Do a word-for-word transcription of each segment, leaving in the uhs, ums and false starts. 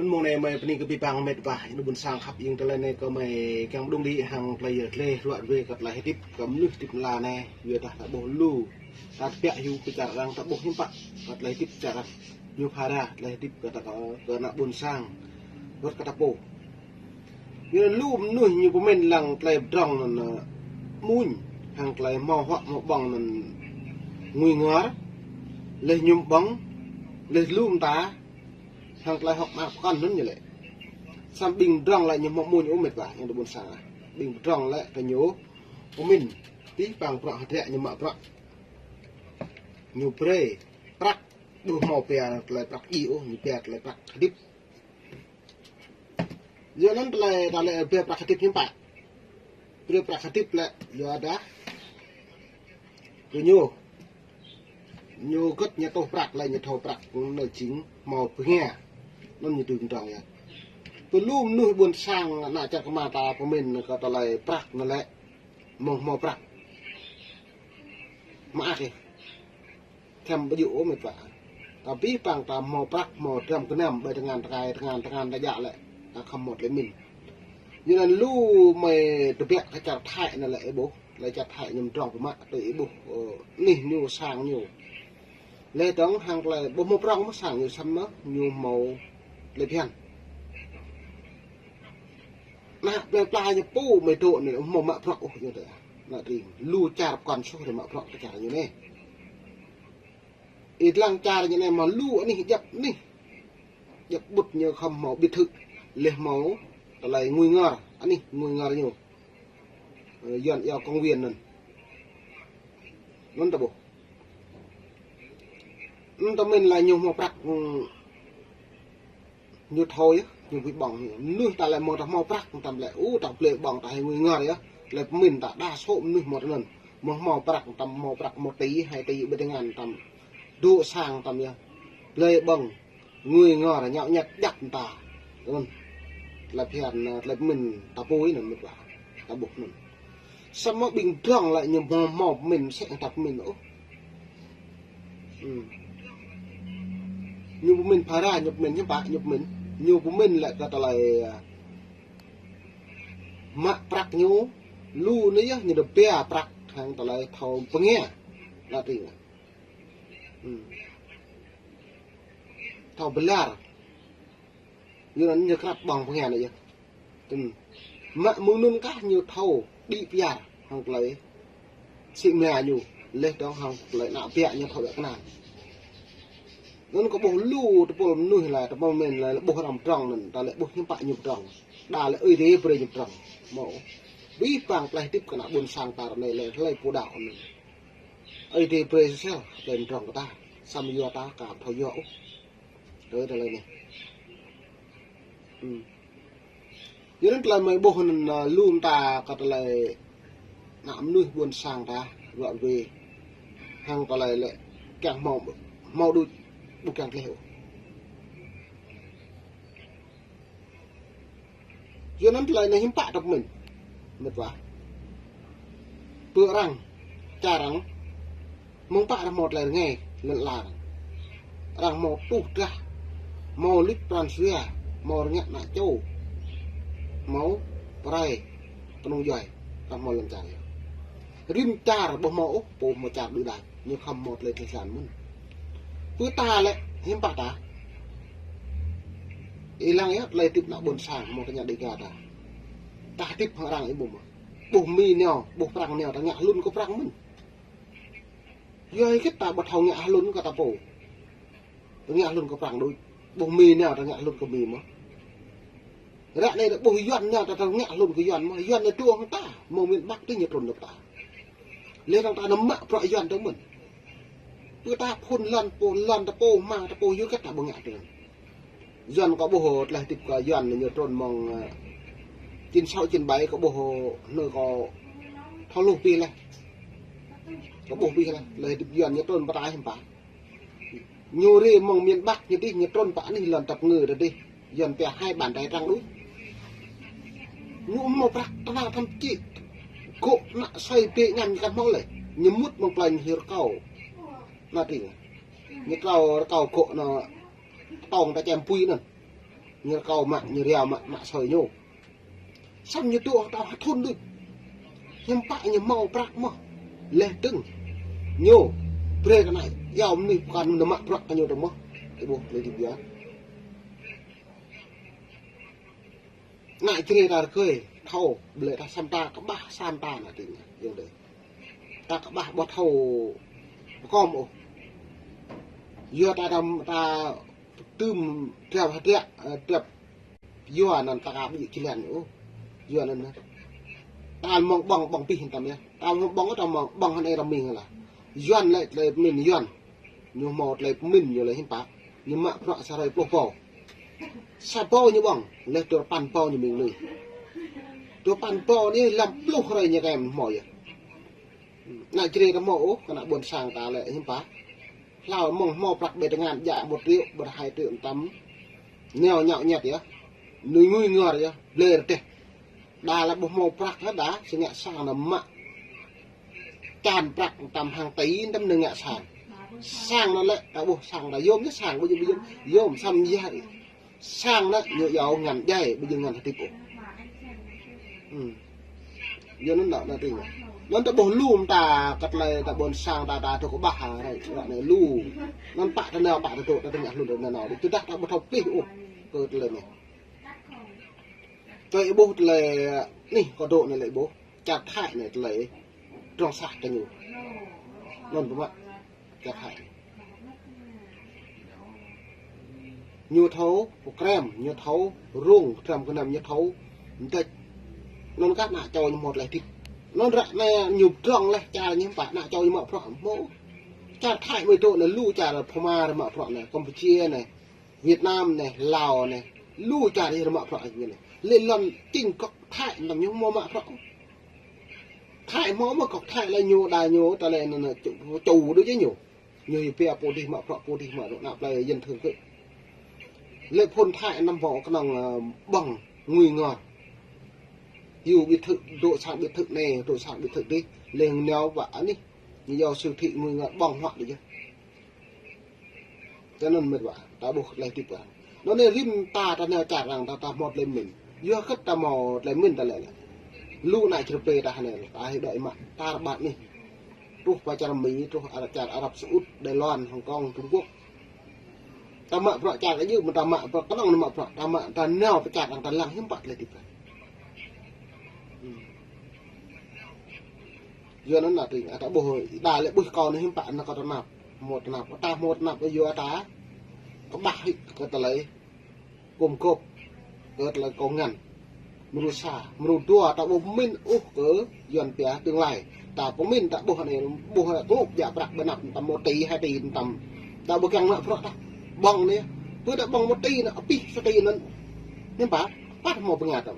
Mông anai mơi bơni kơ abih bang met wa, ƀing ƀôn sang khăp ing tơlơi anai kơ mơi kiăng pơdŏng đĭ hăng tơlơi yơh tơlơi ruă ruê kơ tơlơi hơdip kơ mơnuih hơdip lăn anai, yua dah ta ƀuh lu, ta tơbiă hyu pơčar arăng ta ƀuh hiư̆m pă kơ tơlơi hơdip pơčar arăng, ñu phara tơlơi hơdip kơ ta kơ, kơ ană ƀôn sang, wơ̆t kơ ta pô. Yua anŭn lu mơnuih ñu pơmĭn lăng tơlơi pơdrŏng anŭn, ơ, amuñ, hăng tơlơi hmâo huă hmâo ƀơ̆ng anŭn ngui ngor, laih mơñum ƀơ̆ng, laih lu mơta, hăng tơlơi hơ̆k mơak pơkŏn anŭn ñu lĕ. Samơ̆ ƀing pơdrŏng lĕ ñu hmâo amuñ ôh met wa, ƀing ƀôn sang ah. Ƀing pơdrŏng lĕ kơ ñu pơmĭn, abih bang bruă hơdră ñu mă bruă. Ñu brơi prăk, ƀu hmâo pia tơlơi prăk djai ôh, ñu pia tơlơi prăk hơdip. Yua anŭn tơlơi ta lĕ brơi prăk hơdip hiư̆m pă. Brơi prăk hơdip lĕ yua dah kơ ñu, ñu gơ̆t ñu tŏh prăk lĕ ñu thâo prăk anŭn jing hmâo pơngia. Anŭn ñu tui pơdrŏng yơh. Tơl lu mơnuih ƀôn sang ană čar kơma ta pơmĭn kơ tơlơi prăk anŭn lĕ mơ̆ng hmâo prăk. Mă ăt ih. Thăm ƀu djơ̆ ôh met wa. Abih bang ta hmâo prăk, hmâo dram gơnam, ƀơi tơngan tơkai, tơngan, tơngan ta djă lĕ, ta khŏm hmâo tơlơi pơmĭn. Yua anŭn lu mơi tơbiă kơ čar Thái anŭn lĕ ih ƀuh, lĕ čar Thái ñu pơdrŏng pơmă tui ih ƀuh, ơ, anih ñu sang ñu. Lĕ dơ̆ng hăng tơlơi ƀu hmâo prŏng mơ̆ sang ñu săn mơ̆, ñu hmâo tơlơi phiăn. Ană plơi pla ñu pô mơi dŏ anai hmâo mă bruă ôh ñu tơ. Ană tring, lu čar pơkŏn soh rai mă bruă kơ čar ñu anai. Ih lăng čar ñu anai mă lu anih djăp anih. Djăp ƀut ñu khŏm hmâo biệt thự. Laih hmâo tơlơi ngui ngor, anih ngui ngor ñu. Ơ, Yuan iâu công viên anŭn. Anŭn ta ƀuh. Anŭn ta pơmĭn lĕ ñu hmâo prăk, ơ, ñu thâo yơh, ñu ƀuh ƀơ̆ng yơh. Mơnuih ta lĕ mơ̆ng ta hmâo prăk, tăm lĕ, ơ, ta blơi ƀơ̆ng ta hai ngui ngor yơh. Lĕ pơmĭn ta đa số mơnuih mơ̆ anŭn. Mơ̆ng hmâo prăk, tăm hmâo prăk, hmâo tỉ, hai tỉ ƀơi tơngan tăm. Dŏ sang tăm yơh. Blơi ƀơ̆ng, ngui ngor, ñăo ñăt djăp mơta. Anŭn. Tơlơi phiăn, ơ, tơlơi pơmĭn ta pui anŭn met wa. Ta ƀuh anŭn. Samơ̆ ƀing pơdrŏng lĕ ñu hmâo, hmâo pơmĭn, sĕ ta pơmĭn ôh. Hmm. Ñu pơmĭn phara, ñu pơmĭn hiư̆m pă, ñu pơmĭn. Ñu pơmĭn lĕ kơ tơlơi, ơ, mă prăk ñu, lu anai yơh ñu tơbiă prăk hăng tơlơi thâo pơngia. Lă tring. Hmm. Thâo bơlar. Yua anŭn ñu krăp ƀơ̆ng pơngia anai yơh. Tơm. Mă mơ̆ng anŭn kah ñu thâo đĭ pơyar hăng tơlơi sĭ mơnia ñu, laih dơ̆ng hăng tơlơi ană biă ñu thâo biă kơnang. Anŭn kơ ƀuh lu tơpul mơnuih lĕ, tơpul pơmĭn lĕ, lĕ ƀuh arăng pơdrŏng anŭn, ta lĕ ƀuh hiư̆m pă ñu pơdrŏng. Đa lĕ Ơi Adai brơi ñu pơdrŏng. Hmâo. Abih bang tơlơi hơdip kơ ană ƀôn sang ta ră anai lĕ, hlơi pô đaŏ anŭn. Ơi Adai brơi sel, tơlơi pơdrŏng kơ ta. Samơ̆ yua ta ka thâo yua ôh. Tui tơlơi anai. Hmm. Yua anŭn tơlơi mơi ƀuh anŭn, ơ, lu mơta kơ tơlơi ană mơnuih ƀôn sang ta, ruă ruê. Hăng tơlơi lĕ kiăng hmâo, hmâo đôč, ƀu kiăng tơleh ôh. Yua anŭn tơlơi anai hiư̆m pă ta pơmĭn. Met wa. Pơ arăng, čar arăng, mơ̆ng pă arăng hmâo tơlơi rơngai, lŏn ala arăng. Arăng hmâo tuh drah, hmâo luč pran jua, hmâo rơngiă ană čô, hmâo pơrai, kơnung djuai, arăng hmâo lŏn čar yơh. Rĭm čar ƀu hmâo ôh, pô hmâo čar đuaĭ đač. Ñu khŏm hmâo tơlơi tơlơi săn mơ̆n. Pơ ta lĕ, hiư̆m pă ta. Ih lăng yơh, tơlơi hơdip ană ƀôn sang, hmâo tơña Dêga ta. Ta hơdip hăng arăng ih ƀuh mơ̆. Ƀuh mi nao, ƀuh prăng nao, ta ngă hlŭn kơ prăng mơ̆n. Yua hơget ta ƀu thâo ngă hlŭn kơ ta pô. Ta ngă hlŭn kơ prăng đôč. Ƀuh mi nao, ta ngă hlŭn kơ mi mơ̆. Ră anai ta ƀuh Yuan nao, ta, ta ngă hlŭn kơ Yuan mơ̆. Yuan anai truh hăng ta, mơ̆ng miền Bắc tih ñu trŭn kơ ta. Laih dơ̆ng ta nao mă bruă Yuan tơ mơ̆n. Pơ ta phŭn lŏn pô, lŏn ta pô, hmua ta pô, yua hơget ta ƀu ngă tơ. Yuan kâo ƀuh tơlơi hơdip kơ Yuan ñu trŭn mơ̆ng, ơ, chín sáu chín bảy kâo ƀuh, hnư kâo thâo hluh pih laih. Kâo ƀuh pih laih, tơlơi hơdip Yuan ñu trŭn pơ ta hiư̆m pă. Ñu rai mơ̆ng miền Bắc ñu tih, ñu trŭn pơ anih lŏn tơpơngư tơ tih. Yuan pia hai bàn tay trắng đôč. Ñu hmâo prăk tơnap tơnap čĭ. Gŏ ană soi bê ñăm ñu kăn hmâo lĕ. Ñu mŭt mơ̆ng plơi ñu rơkâo. Ană tring. Ñu rơkâo, rơkâo gŏ anŭn tong ta čem pui anŭn. Ñu rơkâo mă, ñu riao mă, mă sơi ñu. Samơ̆ ñu tŭ ta thun đuč. Hiư̆m pă ñu hmâo prăk mơ̆. Leh tơ̆ng. Ñu. Brơi kơ ană yua mơnuih pơkŏn mă prăk kơ ñu tơ mơ̆. Ih ƀuh, leh tip yơh. Ană Jrai ta rơgơi, thâo, ƀlĕ ta samơ̆ ta kơƀah sang ta ană tring, yơh dêh. Ta kơƀah ƀu thâo pơkom ôh. Yua ta, ta, ta tơm drap hơdră, ơ, drap yua anŭn ta ka ƀu jơlan ôh. Yua anŭn. Ta mơ̆ng ƀơ̆ng, ƀơ̆ng pih tăm yơh. Ta mơ̆ng ƀơ̆ng, ta mơ̆ng ƀơ̆ng hơnai rơming lah. Yuan lĕ tơlơi pơmĭn Yuan. Ñu hmâo tơlơi pơmĭn ñu lĕ hiư̆m pă. Ñu mă bruă sa hrơi pluh pô. Sa pô ñu ƀơ̆ng, leh dua rơpăn pô ñu mĭn lui. Dua rơpăn pô anai lăm pluh hrơi ñu kem hmâo yơh. Ană Jrai ta hmâo ôh, kơ ană ƀôn sang ta lĕ hiư̆m pă. Hlâo mơ̆ng hmâo prăk ƀơi tơngan djă một triệu, ƀơi hai triệu tăm. Neo ñăo ñet yơh. Nui ngui ngor yơh, ƀlĕ rơdêh. Đa lĕ ƀu hmâo prăk hă đa, si ngă sang anŭn mă. Čan prăk tăm hàng tỷ tăm nơ ngă sang. Sang anŭn lĕ, ta ƀuh sang ta yôm yơh sang, ƀu yôm, ƀu yôm, yôm samơ̆ yơh. Sang anŭn ñu yua ngăn djai, ƀu yôm ngăn hơdip ôh. Hm. Yua anŭn ană tring. Anŭn ta ƀuh lu mơta kơ tơlơi ta ƀôn sang ta, ta tŭ kơƀah ha, ră anai lu. Anŭn pă ta nao, pă ta tŭ, ta tơngah lu ta nao. Tơdah ta ƀu thâo plih ôh kơ tơlơi anai. Tơlơi ih ƀuh tơlơi anih kâo dŏ anai lĕ ih ƀuh. Čar Thái anai tơlơi drŏng sah kơ ñu. Anŭn pơmă čar Thái. Ñu thâo pơkrem, ñu thâo rông, krem kơnăm ñu thâo mơdĕč. Anŭn kah ană čô ñu hmâo tơlơi hơdip. Anŭn ră anai ñu drŏng leh čar ñu hiư̆m pă ană čô ñu mă bruă hmâo. Čar Thái mơ̆ dŏ anai lu čar Pơma mă bruă anai, Kampuchia anai. Việt Nam anai, Lào anai, lu čar ih rơmă bruă ih anai. Lĕ lŏn čing kŏk Thái anŭn ñu hmâo mă bruă. Thái hmâo mơ̆ kŏk Thái lĕ ñu đa ñu, ta lĕ anŭn anŭn ču, ču đôč yơh ñu. Ñu hyu pia pô dih mă bruă, pô dih mă bruă, ană plei Yuan thơ̆ng kơ. Lĕ phŭn Thái anăm hmâo kơnơ̆ng, ơ, ƀơ̆ng ngui ngor. Hyu biệt thự, dŏ sang biệt thự anai, dŏ sang biệt thự dih, lĕ nao wă anih. Ñu yua siêu thị ngui ngor ƀơ̆ng huă đôč yơh. Tơ anŭn mĕt wa, ta ƀuh tơlơi hơdip wa. Anŭn anai rĭm ta, ta nao čar arăng ta, ta hmâo tơlơi pơmĭn. Yua hơget ta hmâo tơlơi pơmĭn ta lĕ lĕ. Lu ană čar pơ ta anai, ta hơdơi mă, ta rơbat anih. Truh pơ čar Mi, truh čar Arab Saudi, Đài Loan, Hồng Kông, Trung Quốc. Ta mă bruă čar kơ yơh, mơ̆ ta mă bruă kơnơ̆ng anŭn mă bruă, ta mă, ta nao pơ čar arăng ta lăng hiư̆m pă tơlơi hơdip ta. Hm. Yua anŭn ană tring, ta ƀuh, đa lĕ ƀuh kâo anai hiư̆m pă anŭn kâo tơnap. Hmâo tơnap, ta hmâo tơnap yua ta kơƀah hĭ kơ tơlơi gum gôp, kơ tơlơi kông ngăn. Mrô sa, mrô dua ta ƀu pơmĭn ôh kơ Yuan pia tương lai. Ta pơmĭn ta ƀuh anai, ƀuh klŭp djă prăk ƀơi anăp ta một tỷ, hai tỷ tăm. Ta ƀu kiăng mă bruă ta. Ƀơ̆ng anai, pơ ta ƀơ̆ng một tỷ anŭn, abih sa tỷ anŭn. Hiư̆m pă, păt hmâo pơnga tăm.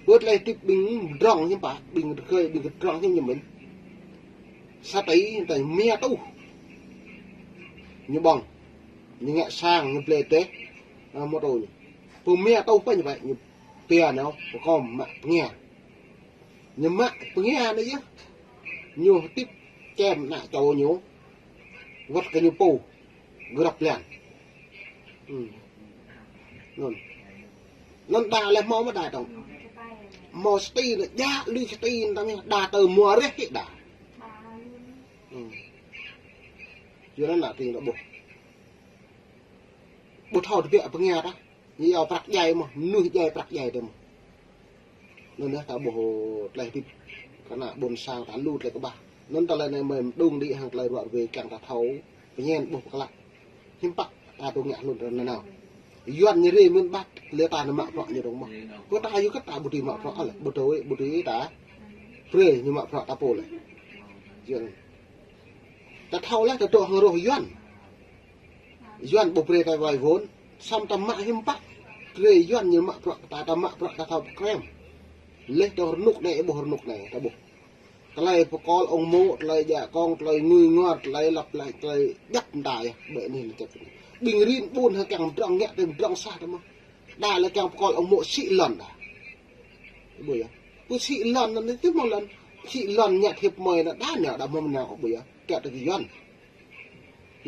Pơ tơlơi hơdip ƀing drŏng hiư̆m pă, ƀing rơgơi, ƀing drŏng hiư̆m ñu mĭn. Sa tỷ ta mia tuh. Ñu ƀơ̆ng. Ñu ngă sang, ñu blơi teh. Ơ, mơtô ñu. Pơ mia tuh pơ ñu ƀai, ñu pia nao, pơkom mă pơngia. Ñu mă pơngia anai yơh. Ñu hơdip čem ană čô ñu. Wơ̆t kơ ñu pô. Grăp blan. Hm. Anŭn. Anŭn đa lĕ hmâo mơ̆ đa tong. Hmâo sa tỷ anŭn, djă lui sa tỷ anŭn tăm yơh, đa tơ mua reh hĭ đa. Hm. Yua anŭn ană tring ta ƀuh. Ƀu thâo tơbiă pơngia ta. Ñu yua prăk djai mơ̆n, mơnuih djai prăk djai tơ mơ̆n. Anŭn yơh ta ƀuh tơlơi hơdip kơ ană ƀôn sang ta lu tơlơi kơƀah. Anŭn tơlơi anai mơ̆ mơđung đĭ hăng tơlơi ruă ruê kiăng ta thâo, pơñen ƀuh pơklă. Hiư̆m pă ta tŭ ngă hlŭn ră anai nao. Yuan ñu rai mơ̆n ƀă lĕ ta nao mă bruă ñu dong mơ̆n. Kơ ta yua kơ ta ƀu dưi mă bruă lĕ, ƀu dưi, ƀu dưi ta brơi ñu mă bruă ta pô lĕ. Yuan. Ta thâo lĕ ta dŏ hăng roh Yuan. Yuan ƀu brơi ta vay vốn, samơ̆ ta mă hiư̆m pă. Brơi Yuan ñu mă bruă ta, ta mă bruă ta thâo pơkrem. Leh dŏ rơnŭk anai, ƀuh rơnŭk anai, ta ƀuh. Tơlơi pơkŏl ŏng mô̆, tơlơi djă kông, tơlơi ngui ngor, tơlơi lăp lač, tơlơi djăp mơta yơh, ƀơi anih lĕ djăp. Ƀing rin ƀun hă kiăng drŏng ngă tơm drŏng sah tơmơ̆. Đa lĕ kiăng pơkŏl ŏng mô̆ sĭ lŏn đa. Ƀuh yơh. Pơ sĭ lŏn anŭn tơmơ̆ lŏn. Sĭ lŏn ngă thiăp mơi anŭn đa nao, đa mơ̆ nao ƀuh yơh. Kiăng tơ kơ Yuan.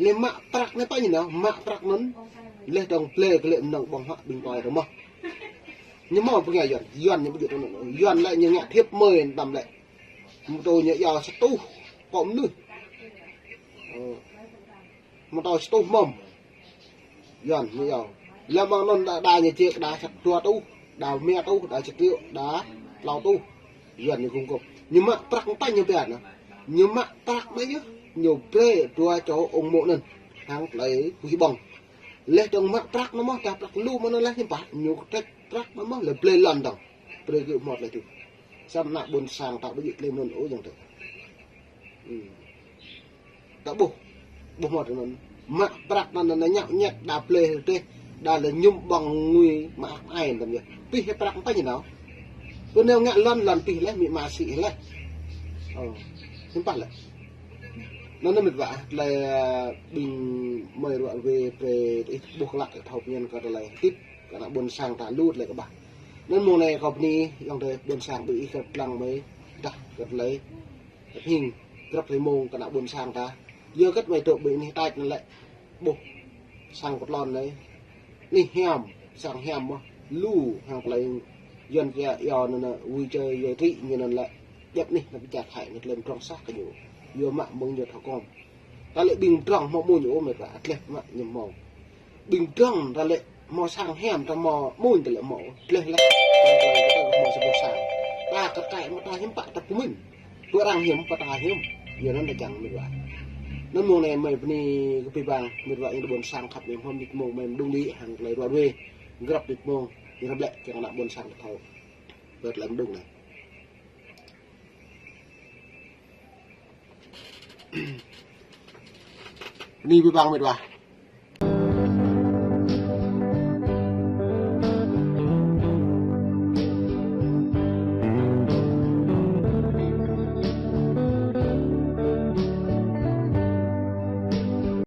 Lĕ mă prăk anai pă ñu nao, mă prăk anŭn. Lĕ dong blơi kơ lĕ mơnơ̆ng ƀơ̆ng hă ƀing tui tơ mơh. Ñu hmâo pơngai Yuan, Yuan ñu ƀu djơ̆ tơ anŭn. Yuan lĕ ñu ngă thiăp mơi tăm lĕ. Mơtô ñu yua sa rơtuh kơ mơnuih. Ơ. Mơtô sa rơtuh mơ̆m. Yuan ñu yua. Lĕ mơ̆ng anŭn đa, đa ñu čiek đa sa dua rơtuh, đa rơma rơtuh, đa sa triệu, đa klâo rơtuh. Yuan ñu gum gôp. Ñu mă prăk mơta ñu pia anŭn. Ñu mă prăk anai yơh. Ñu brơi dua čô ung mô̆ anŭn. Hăng tơlơi huĭ ƀơ̆ng. Lĕ dong mă prăk anŭn mơh, đa prăk lu mơ̆n anŭn lĕ hiư̆m pă. Ñu trĕk prăk anŭn mơh, lĕ blơi lŏn dong. Brơi kơ mơ̆t lĕ tui. Samơ̆ ană ƀôn sang ta ƀu djơ̆ tơlơi anŭn ôh ayŏng adơi. Hmm. Ta ƀuh, ƀuh mơ̆t anŭn. Mă prăk anŭn, anŭn ñăk ñăk đa blơi rơdêh, đa lĕ mơñum ƀơ̆ng ngui mă ăh ai tăm yơh. Pih hĭ prăk mơta ñu nao. Pơ nao ngă lŏn, lŏn pih lĕ, mĭ ma sĭ lĕ. Ơ, hiư̆m pă lĕ. Anŭn anŭn mĕt wa, tơlơi ƀing mơi ruă ruê brơi ih ƀuh klă thâo pơñen kơ tơlơi hơdip kơ ană ƀôn sang ta lu tơlơi kơƀah. Anŭn mông anai kâo bơni ayŏng adơi ƀôn sang ƀing ih kơ lăng mơi dah kơ tơlơi hing grăp tơlơi mông kơ ană ƀôn sang ta. Yua kơ mơi dŏ ƀơi anih tač anŭn lĕ ƀuh sang kơtlon anai. Anih hiam, sang hiam mơh, lu hăng tơlơi Yuan kia yua anŭn vui chơi giải trí ñu anŭn lĕ. Djŏp anih anŭn pơčah hơ̆i anŭn tơlơi mơdrŏng sah kơ ñu. Yua mă mơ̆ng ñu thâo kơm. Ta lĕ ƀing mơdrŏng hmâo amuñ ôh mĕt wa, tleh mă ñu hmâo. Ƀing mơdrŏng ta lĕ hmâo sang hiam, ta hmâo amuñ ta lĕ hmâo. Tleh lĕ, ta hmâo sa boh sang. Ta kơ tơkai mă ta hiư̆m pă ta pơmĭn. Tui arăng hiư̆m pă ta hiư̆m. Yua anŭn ta čang mĕt wa. Anŭn mông anai mơi bơni kơ abih bang mĕt wa ayŏng adơi ƀôn sang khăp ñu hmâo mĭt mông mơi mơđung đĭ hăng tơlơi ruă ruê. Grăp mĭt mông, ñu rơblĕ kiăng ană ƀôn sang ta thâo. Bơ̆t lăm mơđung anai. Bơni abih bang mĕt wa.